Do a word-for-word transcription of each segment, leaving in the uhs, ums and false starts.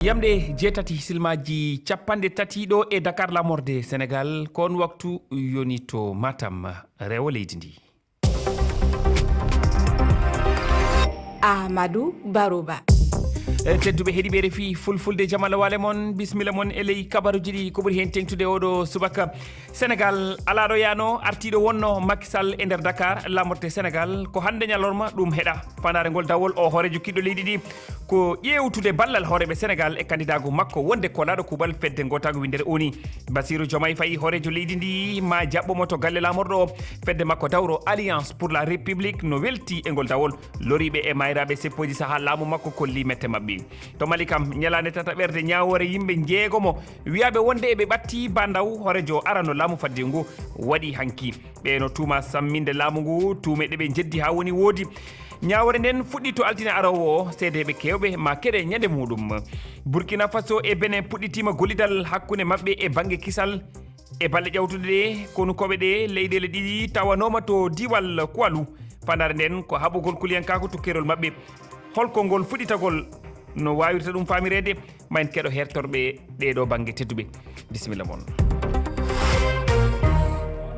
Yamɗe jeetati silmaaji capanɗe tati ɗo e Dakar, laamorde Senegaal, ko on waktu yoni to Matam, rewo leydi ndi. Amadou Barouba. E, tedduɓe heɗiiɓe R F I Fulfulde, jam Allah waale mon, bisimilla mon e ley kabaruuji ɗi. Ko ɓuri heen teeŋtude oɗo subaka, Senegaal alaa ɗo yaano, artiiɗo wonno Macky Sall e nder Dakar, laamorde Senegaal. Ko hannde ñalorma ɗum heɗa. Fandaare ngol dawol, o hooreejo kiiɗɗo leydi ndi ko ƴeewtude ballal hooreeɓe Senegaal e kandidaagu makko wonde koolaaɗo kuuɓal fedde ngootaagu winndere O N U. Bassirou Diomaye Faye, hooreejo leydi ndi, ma jaɓɓo mo to galle laamorɗo o. Fedde makko dawro Alliance pour la République no welti e ngol dawol. Loriiɓe e maayraaɓe seppooji sahaa laamu makko kolli mette maɓɓe. To Mali kam, ñalaande tataɓerde ñaawoore yimɓe njeegomo wiyaaɓe wonde eɓe ɓatti ba ndaw hooreejo arano laamu fadde ngu waɗi hanki. Ɓe no tuuma samminde laamu ngu, tuume ɗe ɓe njeddi haa woni woodi. Ñaawoore nden fuɗɗi to altine aroowo o, seedeeɓe keewɓe ma keɗe ñande muuɗum. Burkina Faso e Benin puɗɗitiima gollidal hakkunde maɓɓe e bannge kisal. E balɗe ƴawtuɗe ɗe, konukooɓe ɗe leyɗeele ɗiɗi tawanooma to diiwal Kuwalu. Fandaare nden ko haɓugol kuliyankaaku to keerol maɓɓe. Holko ngol fuɗɗitagol no waawirta ɗum faamireede? Ma en keɗo hertorɓe ɗee ɗoo bannge tedduɓe. Bisimilla mon.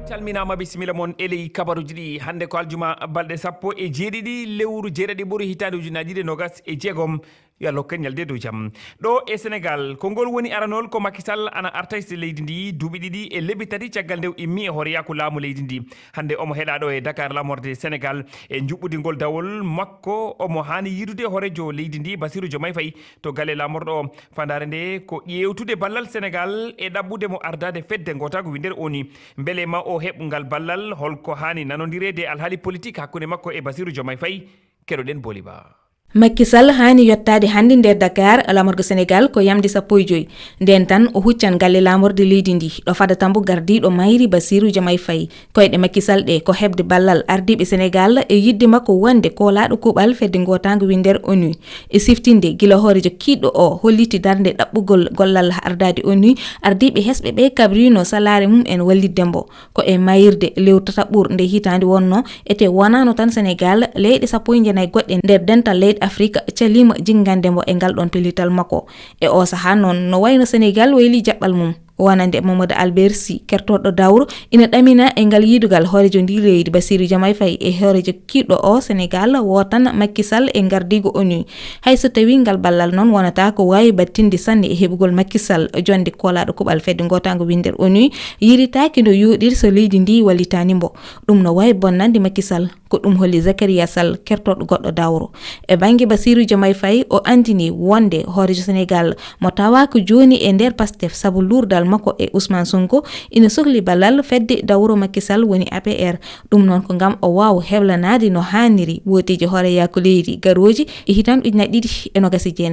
On calminaama, bisimilla mon e ley kabaruuji ɗi. Hannde ko aljuma, balɗe sappo e jeeɗiɗi lewru jeeɗiɗi ɓuru hitaande ujunaaji ɗiɗi e noogas e jeegom. Yo Allah hokku en ñalde dow jam. Ɗo e Senegaal, ko ngol woni aranol ko Macky Sall ana arta e leydi ndi duuɓi ɗiɗi e lebbi tati caggal nde o immi e hooreyaaku laamu leydi ndi. Hannde omo heɗa ɗo e Dakar, laamorde Senegaal, e njuɓɓudi ngol dawol makko. Omo haani yiidude hooreejo leydi ndi, Bassirou Diomaye Faye, to galle laamorɗo o. Fandaare nde ko ƴeewtude ballal Senegaal e ɗaɓɓude mo ardaade fedde ngootaagu winndere O N U. Mbele ma o heɓ ngal ballal? Holko haani nanondireede e alhaali politik hakkunde makko e Bassirou Diomaye Faye? Keɗoɗen Boli Ba. Macky Sall haani yottaade hannde nder Dakar, laamorgo Senegaal, ko yamde sappo e joy. Nden tan o huccan galle laamorde leydi ndi, ɗo fadata mbo gardiiɗo mayri Bassirou Diomaye Faye. Koyɗe Macky Sall ɗe ko heɓde ballal ardiiɓe Senegaal e yiɗde makko wonde koolaaɗo kuuɓal fedde ngootaango winndere O N U. E siftinde, gila hooreejo kiiɗɗo o holliti darnde ɗaɓɓugol gollal ardaade O N U, ardiiɓe hesɓe ɓe kabrino salaare mum en wallitde mbo. Ko e mayirde lewru tataɓuru nde hitaande wonno, ete wonano tan Senegaal, leyɗe sappo e jeenayi goɗɗe nder dental leyɗe Afrik caliima jinngande mbo e ngal ɗon pellital makko. E o sahaa noon, no wayno Senegaal wayli jaɓɓal mum. Wonande Mamadou Albert Sy, kertorɗo dawro, ina ɗamina e ngal yiidugal hooreejo ndi leydi Bassirou Diomaye Faye e hooreejo kiiɗɗo o Senegaal, wootan Macky Sall e gardiigu O N U. Hay so tawii ngal ballal noon wonata ko waawi battinde sanne e heɓugol Macky Sall, jonde koolaaɗo kuuɓal fedde ngootaango winndere O N U, yiritaaki no yooɗiri so leydi ndi wallitaani mbo. Ɗum no waawi bonnande Macky Sall. Ko ɗum holli Zakaria Sall, kertorɗo goɗɗo dawro. E bannge Bassirou Diomaye Faye, o anndini wonde hooreejo Senegaal mo tawaaka jooni e nder Pastef sabu luurdal makko e Ousmane Sonko ina sokli ballal fedde dawro Macky Sall woni A P R. Ɗum noon ko ngam o waawa heblanaade no haaniri wooteeji hooreyaaku leydi garooji e hitaande ujunaaji ɗiɗi e noogas e jeenayi.